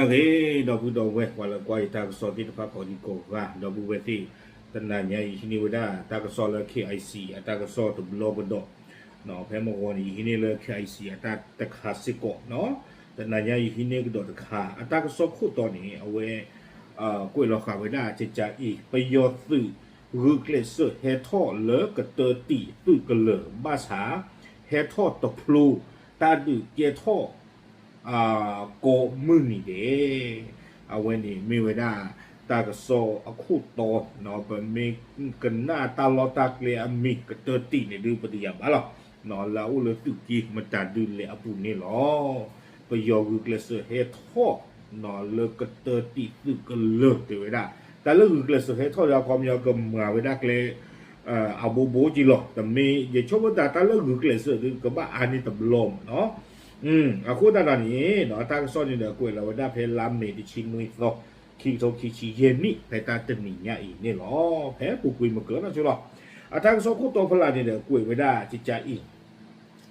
အဂ့ၤ ဒီပုၢ်ဒီဝဲၢ် ပှၤလၢကွၢ်ယတၢ်ကစီၣ်သ့ၣ်တဖၣ်ကိးဒံကိးဂၤ ဒီပုၢ်ဝဲၢ်သ့ၣ်, တနၤညါအံၤဟံးန့ၢ်ဝဲဒၣ်တၢ်ကစီၣ်လၢ K I C အတၢ်ကစီၣ်တဘျီကဒီး, ဖဲမုၢ်ဂီၤန့ၣ် ယဟံးန့ၢ်လၢ K I C အတၢ်တခါစ့ၢ်ကီး, တနၤညါယဟံးန့ၢ်ကဒီးတခါ အတၢ်ကစီၣ်ခိၣ်တီန့ၣ် အဝဲ ကွဲးလီၤဃာ်ဝဲဒၣ်ကကအံၤ ပယီၤသုး ဂုာ်ကျဲးစၢးဟဲထီၣ်လၢကတၢၢ်တံာ်သုးကလၢၤဘၣ်ဆၣ် ဟဲထီၣ်တဖျိ တၢ်ဒုးကဲထီၣ် ကိးမုၢ်နံၤဒဲး, အဝဲန့ၣ်မ့ၢ်ဝဲဒၣ် တၢ်ကစီၣ်အခိၣ်တီ, ပမ့ၢ်ကနၣ်တၢ်လီၢ်တၢ်ကျဲအမံၤကတၢၢ်တံာ်န့ၣ်ဒုး ပတယာ်ဘၣ်လီၤ, လၢအအိၣ်လၢသုးက့မတၤဒုလဲၣ်အပူၤန့ၣ်လီၤ. ပယီၤဂုာ်ကျဲးစၢးဟဲထီၣ် လၢကတၢၢ်တံာ်သုးကလၢၤတဲဝဲဒၣ်, တၢ်လၢဂုာ်ကျဲးစၢးဟဲထီၣ်ဒီးအခီပညီကမၤဝဲဒၣ်ကျဲ အဘိဘိက့ၤလီၤ, တမ့ၢ်ယဆိကမိၣ်သးတၢ်လၢဂုာ်ကျဲးစၢးဒုးကဘၣ်အါန့ၢ်တဘျီမးနီၤ, အဃိသတးဒီးန့ၣ် တၢ်ကစီၣ်န့ၣ်ဒီးကွဲးလီၤဝဲဒၣ်ဖဲလါမ့ၤတဆံနွံသီ ခံကထိခံဆံယဲၢ်နံၣ် ဖဲတၢ်တနံၤညါအံၤန့ၣ်လီၤ. ဖဲပူၤကွံာ်မုၢ်ကၢနီဆိလီၤ, အတၢ်ကစီၣ်ခိၣ်တီဖီလာ်န့ၣ်ဒီးကွဲးဝဲဒၣ်ကကအံၤ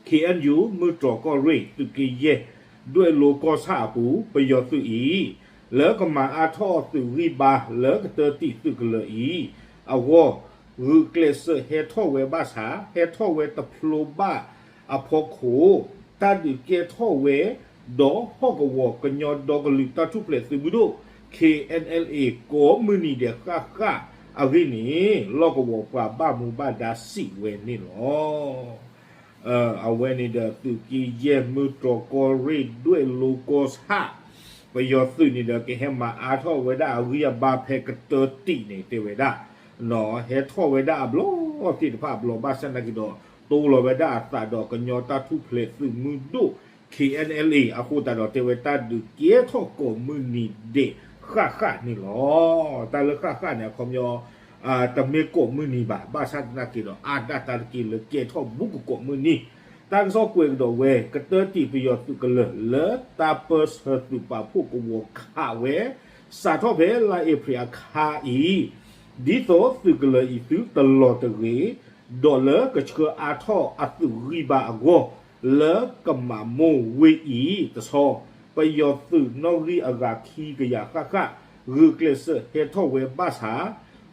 K N U မုၢ်တြီၤကီၢ်ရ့ၣ် သုးက့ယဲၢ် ဒွဲၣ်လိကီၢ်ဆၣ်အပူၤ ပယီၤသုးအံၤ လၢကမၤအါထီၣ်သုးဂံၢ်ဘါလၢကတၢၢ်တံာ်သုးကလၢၤအံၤ အဂီၢ် ဂုာ်ကျဲးစၢးဟဲထီၣ်ဝဲဘၣ်ဆၣ် ဟဲထီၣ်ဝဲတဖျိဘၣ်အဖီခိၣ် တၢ်ဒုးကဲထီၣ်ဝဲ ဒီးဟီၣ်ကဝီၤကညီဒီကလုာ်တၢ်ထူၣ်ဖျဲးသုးမုၢ်ဒိၣ် K N L A ကိးမုၢ်နံၤဒဲးဃၣ်ဃၣ်အဂ့ၢ်န့ၣ် လီၢ်ကဝီၤပှၤဘၣ်မူဘၣ်ဒါစံးဝဲန့ၣ်လီၤ. အဝဲန့ၣ်ဒီးသုးက့ယဲၢ် မုၢ်တြီၤကီၢ်ရ့ၣ် ဒွဲၣ်လိကီၢ်ဆၣ် ပယီၤသုးန့ၣ်ဒီးကဟဲမၤအါထီၣ်ဝဲဒၣ်အဂံၢ်အဘါဖဲကတၢၢ်တံာ်န့ၣ်တဲဝဲဒၣ်, ဟဲထီၣ်ဝဲဒၣ်အဘျီသ့ၣ်တဖၣ်အဘျီ ဘၣ်ဆၣ်သနာ်က့ဒီး တိလီၤဝဲဒၣ်အသးဒီးကညီတၢ်ထူၣ်ဖျဲးသုးမုၢ်ဒိၣ် K N L A အဃိသတးဒီးတဲဝဲတၢ်ဒုးကဲထီၣ်ကိးမုၢ်နံၤဒဲးဃၣ်ဃၣ်န့ၣ်လီၤ. တၢ်လၢဃၣ်ဃၣ်န့ၣ် အခီပညီ တမ့ၢ်ကိးမုၢ်နံၤဘၣ်, ဘၣ်ဆၣ်သနာ်က့ဒီး အါဒၣ်တၢ်တက့ၢ်လၢကဲထီၣ်ဘူးကကိးမုၢ်နံၤ, တၢ်ကစီၣ်ကွဲးကဒီးဝဲ ကတၢၢ်တံာ်ပယီၤသုးကလၢၤ လၢတၢ်ပၢဆှၢသုးပာ်ဖှိၣ်ကဝီၤခးဝဲ စးထီၣ်ဖဲလါအ့ဖြ့ၣ်အခါအံၤ, ဒ်သိးသုးကလၢၤအံၤသုတလီၤတဂ့ၤ, ဒီးလၢကဆှၢအါထီၣ်အသုးဂံၢ်ဘါအဂီၢ်, လၢကမၤမိၢ်ဝ့ၢ်အံၤတဆီ, ပယီၤသုးနီၣ်ဂံၢ်အဂၤခံကယၤဃၣ်ဃၣ် ဂုာ်ကျဲးစၢးဟဲထီၣ်ဝဲဘၣ်ဆၣ်,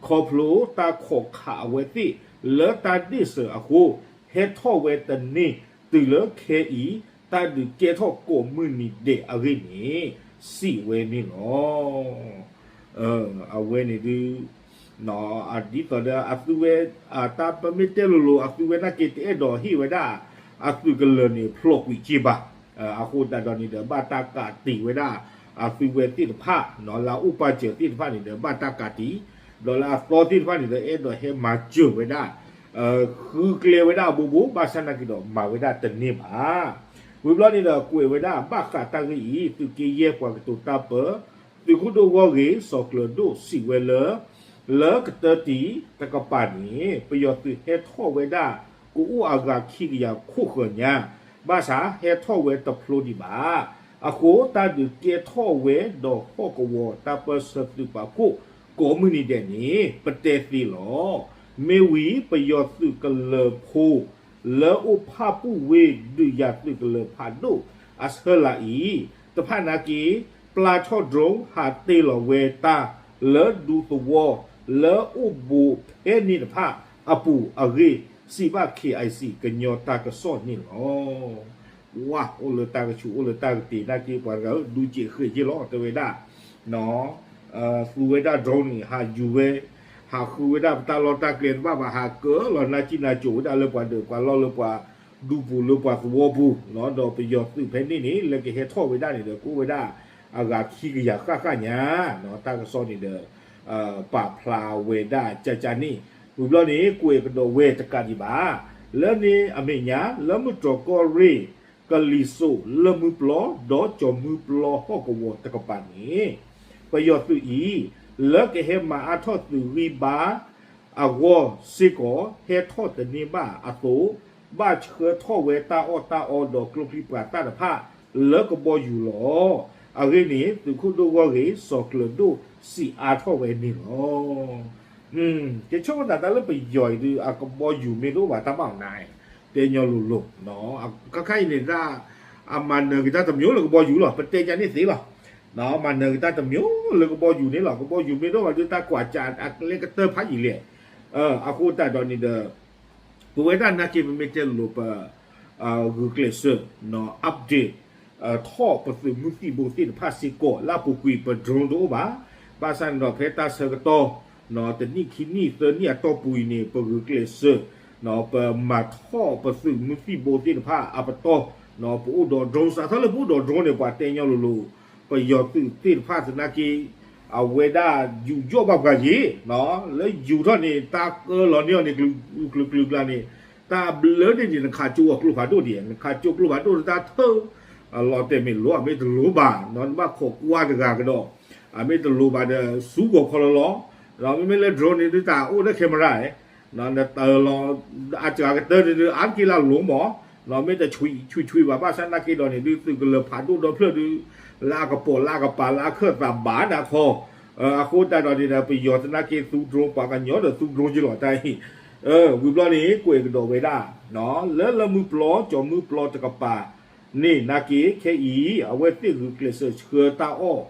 ခီဖျိတၢ်ခိးခးအဝဲသ့ၣ်လၢတၢ်ဒ့ၣ်စၢၤအဃိ, ဟဲထီၣ်ဝဲတန့ၢ်တုၤလၢခဲအံၤ တၢ်ဒုးကဲထီၣ်ကိးမုၢ်နံၤဒဲးအဂ့ၢ်န့ၣ် စံးဝဲန့ၣ်လီၤ. အဝဲန့ၣ်ဒုး ဒ်သိးဒီးအသုဝဲ တၢ်ပမ့ၢ်တဲလိၤလိၤ အသုဝဲနာ်က့တအဲၣ်ဒိးဟ့ၣ်ဝဲဒၣ် အသုးကလၢၤန့ၣ်ဖျိးကွံာ်က့ဘၣ်. အဃိသတးဒီးန့ၣ်ဒီး ဘၣ်တၢ်ကးတံာ်ဝဲဒၣ် အသုဝဲသ့ၣ်တဖၣ် လၢအအိၣ်ပာ်စၢၤသ့ၣ်တဖၣ်န့ၣ်ဒီး ဘၣ်တၢ်ကးတံာ်, ဒီးလၢအသီသ့ၣ်တဖၣ်န့ၣ်ဒီး အဲၣ်ဒိးဟဲမၤစၢၤဝဲဒၣ် ဃုကျဲဝဲဒၣ်အဘိဘိ ဘၣ်ဆၣ်သနာ်က့ဒီး မၤဝဲဒၣ်တန့ၢ်ဘၣ်. ဝံၤဘျီန့ၣ်ဒီး ကွဲးဝဲဒၣ်ဘၣ်ဃးတၢ်ဂ့ၢ်အံၤ သုးက့ယဲၢ်ပှၤကတိၤတၢ်ပၢ သုးခိၣ်ဒိၣ်ဂီၢ်ဂ့ၤ စီၤကျၢၤဒိၣ် စံးဝဲလၢ လၢကတၢၢ်တံာ်တကပၤန့ၣ် ပယီၤသုးဟဲထီၣ်ဝဲဒၣ် ကအိၣ်အဂၤခံကယၤခိၣ်ဃၢၤညါ, ဘၣ်ဆၣ်ဟဲထီၣ်ဝဲတဖျိဒံးဘၣ်. အဃိတၢ်ဒုးကဲထီၣ်ဝဲဒီးဟီၣ်ကဝီၤတၢ်ပၢဆှၢသုးပာ်ဖှိၣ် ကိးမုၢ်နံၤဒဲးန့ၣ် ပတဲသ့လီၤ. မ့ၢ်ဝံၤပယီၤသုးကလၢၤဖိ လၢအိၣ်ဖၣ်ပူၣ်ဝ့ၢ်ဒုးယၤသုးကလၢၤဖးဒိၣ်အဆၢလာ်အံၤ, တဖၣ်နာ်က့ ပျၢ်ထီၣ် drone ဟးတ့ၢ်လီၤဝဲတၢ်လၢဒူသဝီ လၢအိၣ်ဘူးဖဲန့ၣ်တဖၣ်အပူၤအဂ့ၢ် စံးဘၣ် K I C ကညီတၢ်ကစီၣ်န့ၣ်လီၤ. ဝါ အိၣ်လၢတၢ်ကဆူး အိၣ်လၢတၢ်ကတ့ၤနာ်က့ ပှၤတဂၤဧၢ ဒူစဲးဃဲးယ့ၢ်လီၤ တဲဝဲဒၣ် သူဝဲဒၣ် drone န့ၣ် ဟးယူၤဝဲ ဟးဃုဝဲဒၣ်ပတၢ်လီၢ်တၢ်ကျဲတဘၣ်ဘၣ် ဟးကၢလီၤနၢ်ကံၣ်နၢ်ကိၤဝဲဒၣ်လၢပှၤဒၢးပှၤလီၢ်လၢပှၤ ဒူပူၤလၢပှၤသဝီပူၤ, ဒီးပယီၤသုးဖဲန့ၣ်န့ၣ် လၢကဟဲထီၣ်ဝဲဒၣ်န့ၣ်ဒီး ကအိၣ်ဝဲဒၣ်အဂၤခံကယၤဃၣ်ဃၣ်ညါ, တၢ်ကစီၣ်န့ၣ်ဒီး ပာ်ဖျါဝဲဒၣ်ကၠၢ်ကၠၢ်န့ၣ်, ဝံၤဘျီန့ၣ် ကွဲးကဒီးဝဲတကးဒံးဘၣ်, လၢန့ၣ်အမဲာ်ညါ လၢမုၢ်တြီၤကီၢ်ရ့ၣ် ကလံၤစိး လၢၢ်မုၢ်ပျီ ဒီးကၠီၤမုၢ်ပျီဟီၣ်ကဝီၤတကပၤန့ၣ်, ပယီၤသုးအံၤ လၢကဟဲမၤအါထီၣ်သုးဂံၢ်ဘါ အဂီၢ်စ့ၢ်ကီး ဟဲထီၣ်တန့ၢ်ဘၣ်အသိး, ဘၣ်ဆှၢထီၣ်ဝဲတၢ်အီၣ်တၢ်အီဒီးကျိချံပှၤသၣ်တဖၣ် လၢကဘီယူၤလီၤ. အဂ့ၢ်န့ၣ် သုးခိၣ်ဒိၣ်ဂီၢ်ဂ့ၤ စီၤကျၢၤဒိၣ် စံးအါထီၣ်ဝဲန့ၣ်လီၤ. ကဆိကမိၣ်သးတၢ်လၢပယီၤအံၤဒုး အကဘီယူၤမ့ၢ်တအိၣ်ဘၣ်တၢ်ဘၣ်အီၤနၤ, တဲညီလိၤလိၤ, ခါခါအံၤန့ၣ်ဒၣ် အမၤနၢၤက့ၤတၢ်တမံၤလၢကဘီယူၤလီၤ, ပတဲကန့ၣ်သ့လီၤ. မၤနၢၤက့ၤတၢ်တမံၤလၢကဘီယူၤန့ၣ်လီၤ. ကဘီယူၤမ့ၢ်ဒိၣ်ဘၣ်ဒုးတၢ်ကွၢ်ကးအကျဲကတၢၢ်ဖးယံာ်လဲၣ်. အဃိသတးဒီးန့ၣ်ဒီး ပဝဲဒၣ်နာ်က့ ပမ့ၢ်တဲလိၤပ ဂုာ်ကျဲးစၢး update ထီၣ်ပသုးမုၢ်သံၣ်ဘိသ့ၣ်တဖၣ်စ့ၢ်ကီး လၢအပူၤကွံာ်ပ drone တအိၣ်ဘၣ်. ဘၣ်ဆၣ်န့ၣ်ဒီးဖဲတၢ်ဆၢကတီၢ် တနံၣ်ခံနံၣ်သၢနံၣ်အတီၢ်ပူၤအံၤန့ၣ် ပဂုာ်ကျဲးစၢး ပမၤထီၣ်ပသုးမုၢ်သံၣ်ဘိသ့ၣ်တဖၣ်အပတီၢ် ပအိၣ်ဒီး drone စးထီၣ်လၢပအိၣ်ဒီး drone န့ၣ် ပှၤတဲညီလိၤလိၤ ပယီၤသုးသ့ၣ်တဖၣ်သနာ်က့ အဝဲဒၣ်ယူးယီၣ်ဘၣ်ပှၤယ့ၤ လၢယူၤထီၣ်န့ၣ် တၢ်ကၢလီၤန့ၢ်အီၤန့ၣ် ကျုၤကျုၤကျါန့ၣ် တၢ်ဘျၢန့ၢ်န့ၣ် နခးကၠိအကျိဖးဒိၣ်ဒံး နခးကၠိကျိဖးဒိၣ်တၢ်ထၢ လီၤတဲာ်မ့ၢ်လိၤ အမ့ၢ်တလိၤဘၣ် နဘၣ်ခိးကွၢ်တဂၤကဒီး အမ့ၢ်တလိၤဘၣ်ဒီး စူၤဂီၤခီလီၤလီၤ မ့မ့ၢ်လၢ drone န့ၣ်ဒုးတၢ်အိၣ်လၢ camera နတၢၤလီၤ အစှၤကတၢၢ်န့ၣ်ဒုး အါတက့ၢ်လၢအလိၤမး မ့ၢ်တဆွံဆွံဘၣ် ဘၣ်ဆၣ်သနာ်က့ဒီးန့ၣ်ဒုး သုးကလၢၤဖးဒိၣ်ဒီဖျၢၣ်ဒုး လၢအကပိာ်လၢအကပၤလၢအခၢၣ်သးဘၣ်ဒၣ်ခီ အဃိသတးဒီးန့ၣ်ဒီး ပယီၤသနာ်က့သူ drone ပှၤကညီဒီးသူ drone က့ၤလီၤတၢ်အံၤ ဝံၤဘျီန့ၣ် ကွဲးကဒီးဝဲဒၣ် လၢလၢမုၢ်ပျီ ကၠီၤမုၢ်ပျီတကပၤန့ၣ် နာ်က့ ခဲအံၤ အဝဲသ့ၣ်ဂုာ်ကျဲးစၢးဆှၢတၢ်အီၣ်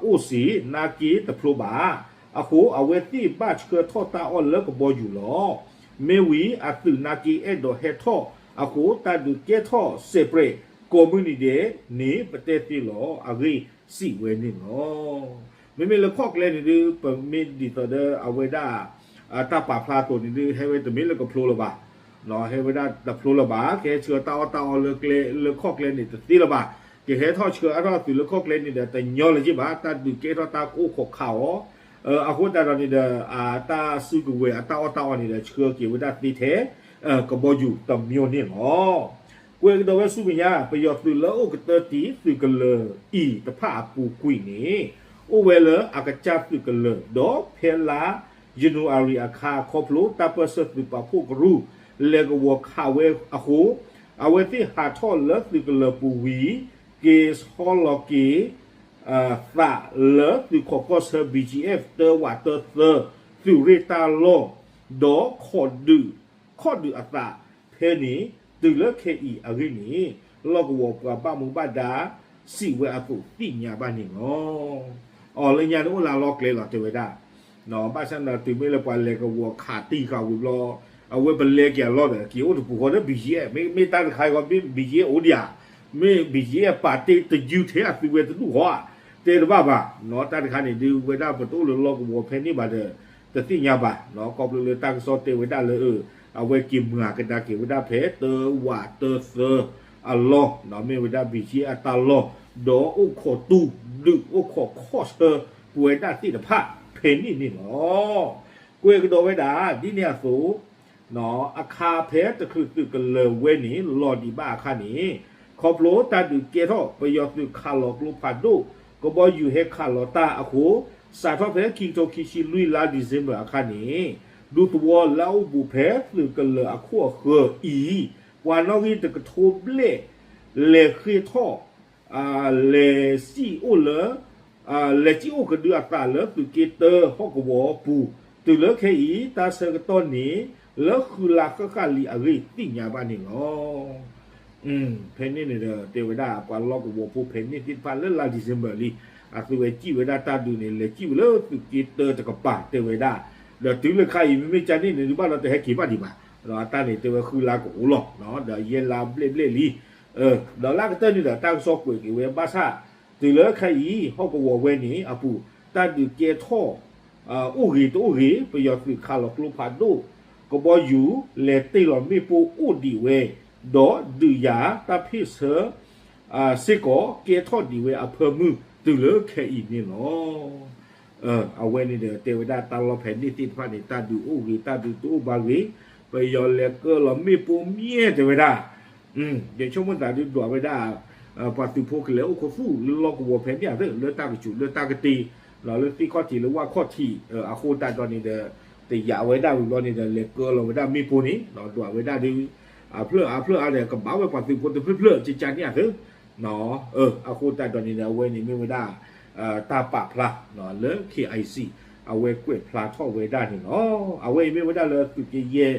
အိၣ်စ့ၢ် နာ်က့တဖျိဘၣ်. အဃိ အဝဲသ့ၣ်ဘၣ်ဆှၢထီၣ်တၢ်အီၣ်လၢကဘီယူၤလီၤ. မ့ၢ်ဝံၤအသုးနာ်က့အဲၣ်ဒိးဟဲထီၣ်အဃိ တၢ်ဒုးကဲထီၣ် separate ကိးမုၢ်နံၤဒဲးန့ၣ် ပတဲသ့လီၤ အဂ့ၢ်စံးဝဲန့ၣ်လီၤ. မ့မ့ၢ်လၢခီၣ်ကျဲန့ၣ်ဒုး ပမ့ၢ်ဒ်သိးဒီးအဝဲဒၣ် တၢ်ပာ်ဖျါအသိးန့ၣ်ဒုး ဟဲဝဲတမ့ၢ်လၢကဖျိလၢၤဘၣ် ဟဲဝဲဒၣ်တဖျိလၢၤဘၣ် ကဟဲဆှၢတၢ်အီၣ်တၢ်အီလၢကျဲလၢခီၣ်ကျဲန့ၣ်တသ့လၢၤဘၣ် ကဟဲထီၣ်ဆှၢအါထီၣ်သုးလၢခီၣ်ကျဲန့ၣ်ဒီး တညီလၢၤဘၣ် တၢ်ဒုးကဲထီၣ်တၢ်ကအိၣ်ခိးခးအီၤ အဃိသတးဒီးန့ၣ်ဒီး အတၢ်စုကဝဲၤအတၢ်အီၣ်တၢ်အီန့ၣ်ဒီး ဆှၢက့ၤဝဲဒၣ်သ့ထဲ ကဘီယူၤတမံၤန့ၣ်လီၤ. ကွဲးကဒီးဝဲဆူမဲာ်ညါ ပယီၤသုးလၢအိၣ်ကတၢၢ်တံၢ်သုးကလၢၤအံၤတဖၣ်အပူၤကွံာ်န့ၣ် အိၣ်ဝဲလၢအကစၢ်သုးကလၢၤ ဒီးဖဲလါယနူၤအါရံၤအခါ ခီဖျိတၢ်ပၢၢ်ဆၢသုးပာ်ဖှိၣ်ကရူၢ် လဲၤကဝီၤခးဝဲအဃိ အဝဲသ့ၣ်ဟးထီၣ်လၢသုးကလၢၤပူၤဝံၤ က့ၤဆီလီၤက့ၤ သးလၢသုးခိးကီၢ်ဆၢ ဘံၣ်ကၠံၣ်အဲၣ် တၢဝးတၢသၢ သုးရ့ၣ်တၢ်လီၢ် ဒီးခိးဒုး ခိးဒုးအသးဖဲန့ၣ် တုၤလၢခဲအံၤအဂ့ၢ်န့ၣ် လီၢ်ကဝီၤပှၤဘၣ်မူဘၣ်ဒါ စံးဝဲအသိးသ့ၣ်ညါဘၣ်န့ၣ်လီၤ. အီၤလၢညါန့ၣ်အိၣ်လၢအလီၢ်ကျဲလီၤတဲဝဲဒၣ် ဘၣ်ဆၣ်န့ၣ်တုၤမ့ၢ်လၢပှၤလဲၤကဝီၤခးတံၢ်ဃာ်ဝံၤဘျီ အဝဲပလဲက့ၤအလီၢ်ဒီး က့ၤအိၣ်တပူၤဃီဒီး ဘံၣ်ကၠံၣ်အဲၣ် မ့မ့ၢ်တၢ်တခါအံၤ ဘံၣ်ကၠံၣ်အဲၣ်အိၣ်ဒံးဧါ မ့ၢ်ဘံၣ်ကၠံၣ်အဲၣ်ပာ်တ့ၢ်တယုၢ်ထဲအသုဝဲတဒူၣ်ဃီဧါ တဲတဘၣ်ဘၣ် တၢ်တခါန့ၣ်ဒုး ဝဲဒၣ်ပတအိၣ်လၢလီၢ်ကဝီၤဖဲန့ၣ်ဘၣ်ဒီး တသ့ၣ်ညါဘၣ် ခီဖျိလၢတၢ်ကစီၣ်တဲဝဲဒၣ်လၢ အဝဲက့ၤမၤကဒါက့ၤဝဲဒၣ်ဖဲတၢဝးတၢသၢအလီၢ် မ့ၢ်ဝဲဒၣ်ဘံၣ်ကၠံၣ်အဲၣ်အတၢ်လီၢ် ဒီးအိၣ်ခိးတူၢ်ဒုးအိၣ်ခိးခီၣ်ဆၢပဝဲဒၣ်သ့ၣ်တဖၣ်ဖဲန့ၣ်န့ၣ်လီၤ. ကွဲးကဒီးဝဲဒၣ် ဒ်န့ၣ်အသိး အခါဖဲတချုးသုးကလၢၤဝဲန့ၣ် လီၤဒံးဘၣ်အခါန့ၣ် ခီဖျိတၢ်ဒုးကဲထီၣ် ပယီၤသုးခးလီၤကျိဖးဒိၣ် ကဘီယူၤဟဲခးလီၤတၢ်အဃိ စးထီၣ်ဖဲခံကထိခံဆံလွံၢ်လါ December အခါန့ၣ် ဒူသဝီလၢအအိၣ်ဘူးဖဲသုးကလၢၤအခိၣ်အဃၢၤအံၤ ပှၤနီၣ်ဂံၢ်တကထိဘျဲၣ် လဲၤဃ့ထီၣ် လဲၤစံၣ်အိၣ်လၢ လဲၤစံၣ်အိၣ်ကဒုအသးလၢသုးက့တၢဟီၣ်ကဝီၤပူၤ တုၤလၢခဲအံၤ တၢ်ဆၢကတီၢ်န့ၣ် လၢဃုလါဃၣ်ဃၣ်လံအဂ့ၢ်သ့ၣ်ညါဘၣ်န့ၣ်လီၤ. ဖဲန့ၣ်န့ၣ်ဒီး တဲဝဲဒၣ်ပှၤလီၢ်ကဝီၤဖိဖဲန့ၣ်သ့ၣ်တဖၣ်လၢလါ December လံ အသုဝဲစံၣ်ဝဲဒၣ်တၢ်ဒုးန့ၣ် လဲၤစံၣ်ဝဲလၢသုးက့တၢတကပၤတဲဝဲဒၣ် ဒီးတုၤလၢခါအံၤ မ့မ့ၢ်ကန့ၣ်န့ၣ် ဒုးဘၣ်ဒီးတဟဲက့ၤဘၣ်ဒံးဘၣ် ဒီးအတၢ်န့ၣ်တဲဝဲဃုလါကအိၣ်လီၤ ဒီးယဲၢ်လါဘျဲၣ်ဘျဲၣ်လံ ဒီးလၢအကတၢၢ်န့ၣ်ဒီး တၢ်ကစီၣ်ကွဲးက့ၤဝဲဘၣ်ဆၣ် တုၤလၢခဲအံၤ ဟီၣ်ကဝီၤဝဲန့ၣ်အပူၤ တၢ်ဒုးကဲထီၣ် အိၣ်ဂ့ၤတအိၣ်ဂ့ၤ ပယီၤသုးခးလီၤကျိဖးဒိၣ် ကဘီယူၤ လဲၤတ့ၢ်လီၤမ့ၣ်ပိၢ်အိၣ်ဒံးဝဲ ဒီးဒုးယၤတၢ်ဖ့ၣ်ဆၢ စ့ၢ်ကီးကဲထီၣ်ဒံးဝဲအဖၢမုၢ်တုၤလၢခဲအံၤန့ၣ်လီၤ. အဝဲန့ၣ်ဒီးတဲဝဲဒၣ်တၢ်လီၢ်ဖဲန့ၣ်သ့ၣ်တဖၣ်န့ၣ် တၢ်ဒုးအိၣ်ဂ့ၤ တၢ်ဒုးတအိၣ်ဘၣ်ဂ့ၤ ပယီၤလဲၤကၢလီၤမ့ၣ်ပိၢ်မ့ၢ်တဲဝဲဒၣ် ယဆိကမိၣ်သးဒုးဒွးဝဲဒၣ် ပှၤသုးဖိကလဲၤအိၣ်ခိးသူၣ်လၢလီၢ်ကဝီၤဖဲန့ၣ်သ့ၣ် လၢတၢ်ကစူၤလၢတၢ်ကတ့ၢ် လၢသ့ၣ်ခီၣ်ထံးလၢဝၣ်ခီၣ်ထံး အဃိသတးဒီးန့ၣ်ဒီး တယာ်ဝဲဒၣ်ဝံၤဘျီန့ၣ်ဒီး လဲၤကၢလီၤဝဲဒၣ်မ့ၣ်ပိၢ်န့ၣ် ဒွးဝဲဒၣ်ဒုး အဖျၢၣ်အါဖျၢၣ်အါဒီး ကဘၣ်ဝဲပှၤသုးဖိတဖျၢၣ်ဖျၢၣ် ကကန့ၣ်အသ့ အဃိသတးဒီးန့ၣ်ဒီး အဝဲန့ၣ်မ့ၢ်ဝဲဒၣ် တၢ်ပာ်ဖျါ လၢ KIC အဝဲကွဲးဖျါထီၣ်ဝဲဒၣ်န့ၣ်လီၤ. အဝဲအံၤမ့ၢ်ဝဲဒၣ်လၢသုးက့ယဲၢ်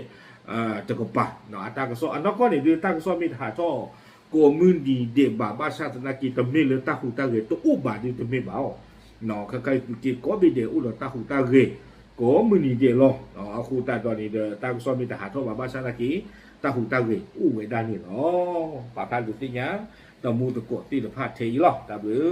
တကပၤ အတၢ်ကစီၣ် အနီၢ်ကီၢ်န့ၣ်ဒုး တၢ်ကစီၣ်မ့ၢ်တဟးထီၣ် ကိးမုၢ်နံၤဒဲးဘၣ် ဘၣ်ဆၣ်သနာ်က့ တမ့ၢ်လၢတၢ်ဟူးတၢ်ဂဲၤတအိၣ်ဘၣ်ဒီးတမ့ၢ်ဘၣ်အီၤ, ခဲခါအံၤသုးက့ကိးဘ့ၣ်ဒဲးအိၣ်ဒီးတၢ်ဟူးတၢ်ဂဲၤ ကိးမုၢ်နံၤဒဲးလီၤ. အဃိသတးဒီးန့ၣ်ဒီး တၢ်ကစီၣ်မ့ၢ်တဟးထီၣ်ဘၣ် ဘၣ်ဆၣ်သနာ်က့ တၢ်ဟူးတၢ်ဂဲၤအိၣ်ဝဲဒၣ်န့ၣ်လီၤ. ပာ်ဖျါဒုးသ့ၣ်ညါ တမူသကိးသ့ၣ်တဖၣ်ထဲအံၤလီၤ. တၢ်ဘျုး